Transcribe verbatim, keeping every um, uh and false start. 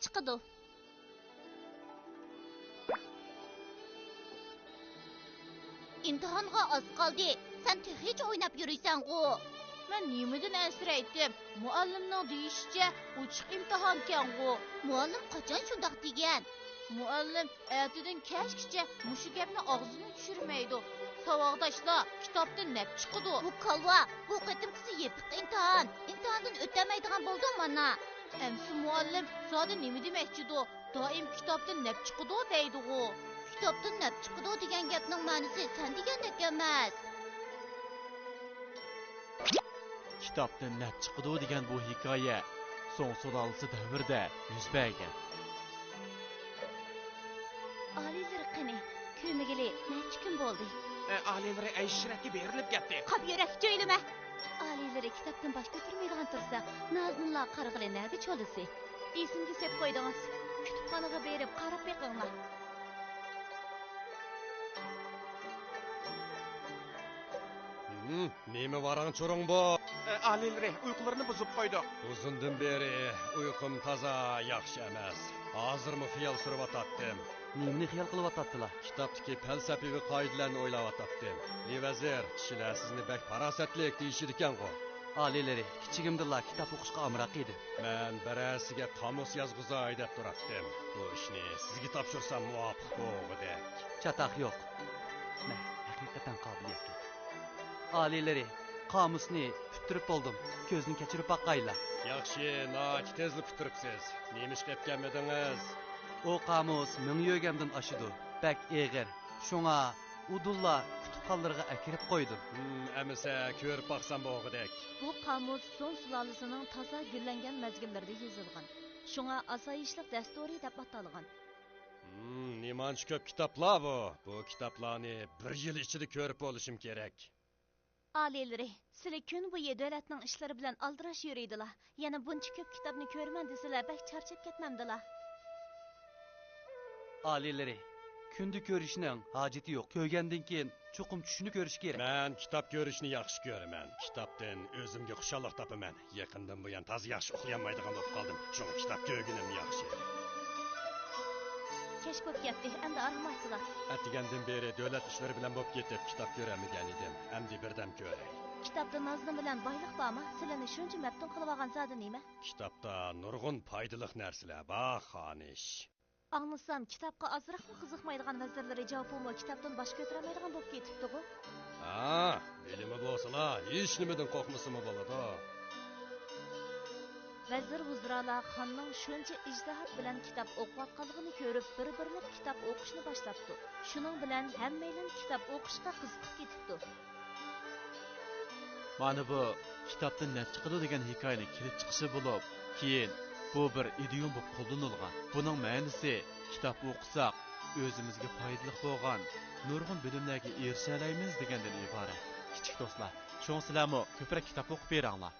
چىقىدۇ. ئىمتىھانغا ئاز قالدى. سەن تېخىچە ئويناپ يۈرىسەنغۇ. مەن نېمىدىن ئەنسىرەيتتىم؟ مۇئەللىمنىڭ دېيىشىچە، ئوچۇق ئىمتىھانكەنغۇ. مۇئەللىم قاچان شۇنداق دېگەن؟ مۇئەللىم ئەتىدىن كەچكىچە مۇشۇ گەپنى ئاغزىدىن چۈشۈرمەيدۇ. ساۋاقداشلار، كىتابتىن نەپ چىقىدۇ. بۇ كالۋا، بۇ قېتىمقىسى يېپىق ئىمتىھان. ئىمتىھاندىن ئۆتەلمەيدىغان بولدۇڭ مانا. ئەمسە مۇئەللىم زادى نېمە دېمەكچىدۇ؟ دائىم كىتابتىن نەپ چىقىدۇ دەيدىغۇ. كىتابتىن نەپ چىقىدۇ دېگەن گەپنىڭ مەنىسى سەن دېگەندەك ئەمەس. كىتابتىن نەپ چىقىدۇ دېگەن بۇ ھېكايە سوڭ سۇلالىسى دەۋرىدە يۈز بەرگەن. ئالىيلىرى قېنى؟ كۆرمىگىلى نەچچە كۈن بولدى. ئە، ئالىيلىرى ئەيش-ئىشرەتكە بېرىلىپ كەتتى. قاپ يۈرەك جۆيلىمە! ئالىيلىرى كىتابتىن باش كۆتۈرمەيدىغان تۇرسا، نازىنىنلا قارىغىلى نەدە چولىسى؟ ئېسىمگە سېلىپ قويدىڭىز. كۇتۇپخانىغا بېرىپ قاراپ بېقىڭلار. ھىم، نېمە ۋاراڭ-چۇرۇڭ بۇ؟ ئە، ئالىيلىرى، ئۇيقۇلىرىنى بۇزۇپ قويدۇق. ئۇزۇندىن بېرى ئۇيقۇم تازا ياخشى ئەمەس. ھازىرمۇ خىيال سۈرۈۋاتاتتىم. نېمىنى خىيال قىلىۋاتاتتىلا؟ كىتابتىكى پەلسەپىۋى قائىدىلەرنى ئويلاۋاتاتتىم. لى ۋەزىر، كىشىلەر سىزنى بەك پاراسەتلىك دېيىشىدىكەنغۇ؟ ئالىيلىرى، كىچىكىمدىنلا كىتاب ئوقۇشقا ئامراق ئىدىم. مەن بىرەرسىگە قامۇس يازغۇزاي دەپ تۇراتتىم. بۇ ئىشنى سىزگە تاپشۇرسام مۇۋاپىق بولغۇدەك. چاتاق يوق. مەن ھەقىقەتەن قابىلىيەتلىك. ئالىيلىرى، قامۇسنى پۈتتۈرۈپ بولدۇم. كۆزدىن كەچۈرۈپ باقايلا. ياخشى، ناھايىتى تېزلا پۈتتۈرۈپسىز. نېمىشقا ئەپكەنمىدىڭىز؟ ئۇ قامۇس مىڭ يۆگەمدىن ئاشىدۇ. بەك ئېغىر. شۇڭا ئۇدۇللا كۇتۇپخانىلىرىغا ئەكىرىپ قويدۇم. ھىم، ئەمىسە كۆرۈپ باقسام بولغۇدەك. بۇ قامۇس سوڭ سۇلالىسىنىڭ تازا گۈللەنگەن مەزگىللىرىدە يېزىلغان. شۇڭا ئاسايىشلىق دەستۇرى دەپ ئاتالغان. ھىم، نېمانچە كۆپ كىتابلار بۇ! بۇ كىتابلارنى بىر يىل ئىچىدە كۆرۈپ بولۇشۇم كېرەك. ئالىيلىرى، سىلى كۈن بويى دۆلەتنىڭ ئىشلىرى بىلەن ئالدىراش يۈرىدىلا. يەنە بۇنچە كۆپ كىتابنى كۆرىمەن دېسىلە، بەك چارچاپ كەتمەمدىلا؟ ئالىيلىرى، كۈندە كۆرۈشنىڭ ھاجىتى يوق. كۆرگەندىن كېيىن چوقۇم چۈشنى كۆرۈش كېرەك. مەن كىتاب كۆرۈشنى ياخشى كۆرىمەن. كىتابتىن ئۆزۈمگە خۇشاللىق تاپىمەن. يېقىندىن بۇيان تازا ياخشى ئۇخلىيالمايدىغان بولۇپ قالدىم. شۇڭا كىتاب كۆرگىنىم ياخشى. كەچ بولۇپ كەتتى، ئەمدى ئارام ئالسىلا. ئەتىگەندىن بېرى دۆلەت ئىشلىرى بىلەن بولۇپ كېتىپ، كىتاب كۆرەلمىگەن ئىدىم. ئەمدى بىردەم كۆرەي. كىتابتا نازىنىن بىلەن بايلىق بارمۇ؟ سىلىنى شۇنچە مەپتۇن قىلىۋالغان زادى نېمە؟ كىتابتا نۇرغۇن پايدىلىق نەرسىلەر بار، خانىش. ئاڭلىسام، كىتابقا ئازراقمۇ قىزىقمايدىغان ۋەزىرلىرى جاۋپۇمۇ كىتابتىن باش كۆتۈرەلمەيدىغان بولۇپ كېتىپتىغۇ؟ ھا، بىلىمى بولسىلا، ھېچنېمىدىن قورقمىسىمۇ بولىدۇ. ۋەزىر-ۋۇزرالار خاننىڭ شۇنچە ئىجتىھات بىلەن كىتاب ئوقۇۋاتقانلىقىنى كۆرۈپ، بىر-بىرلەپ كىتاب ئوقۇشنى باشلاپتۇ. شۇنىڭ بىلەن ھەممەيلەن كىتاب ئوقۇشقا قىزىقىپ كېتىپتۇ. مانا بۇ كىتابتىن نەپ چىقىدۇ دېگەن ھېكايىنىڭ كېلىپ چىقىشى بولۇپ، كېيىن بۇ بىر ئىدىيوم بولۇپ قوللىنىلغان. بۇنىڭ مەنىسى، كىتاب ئوقۇساق، ئۆزىمىزگە پايدىلىق بولغان نۇرغۇن بىلىملەرگە ئېرىشەلەيمىز دېگەندىن ئىبارەت. كىچىك دوستلار، شۇڭا سىلەرمۇ كۆپرەك كىتاب ئوقۇپ بېرىڭلار.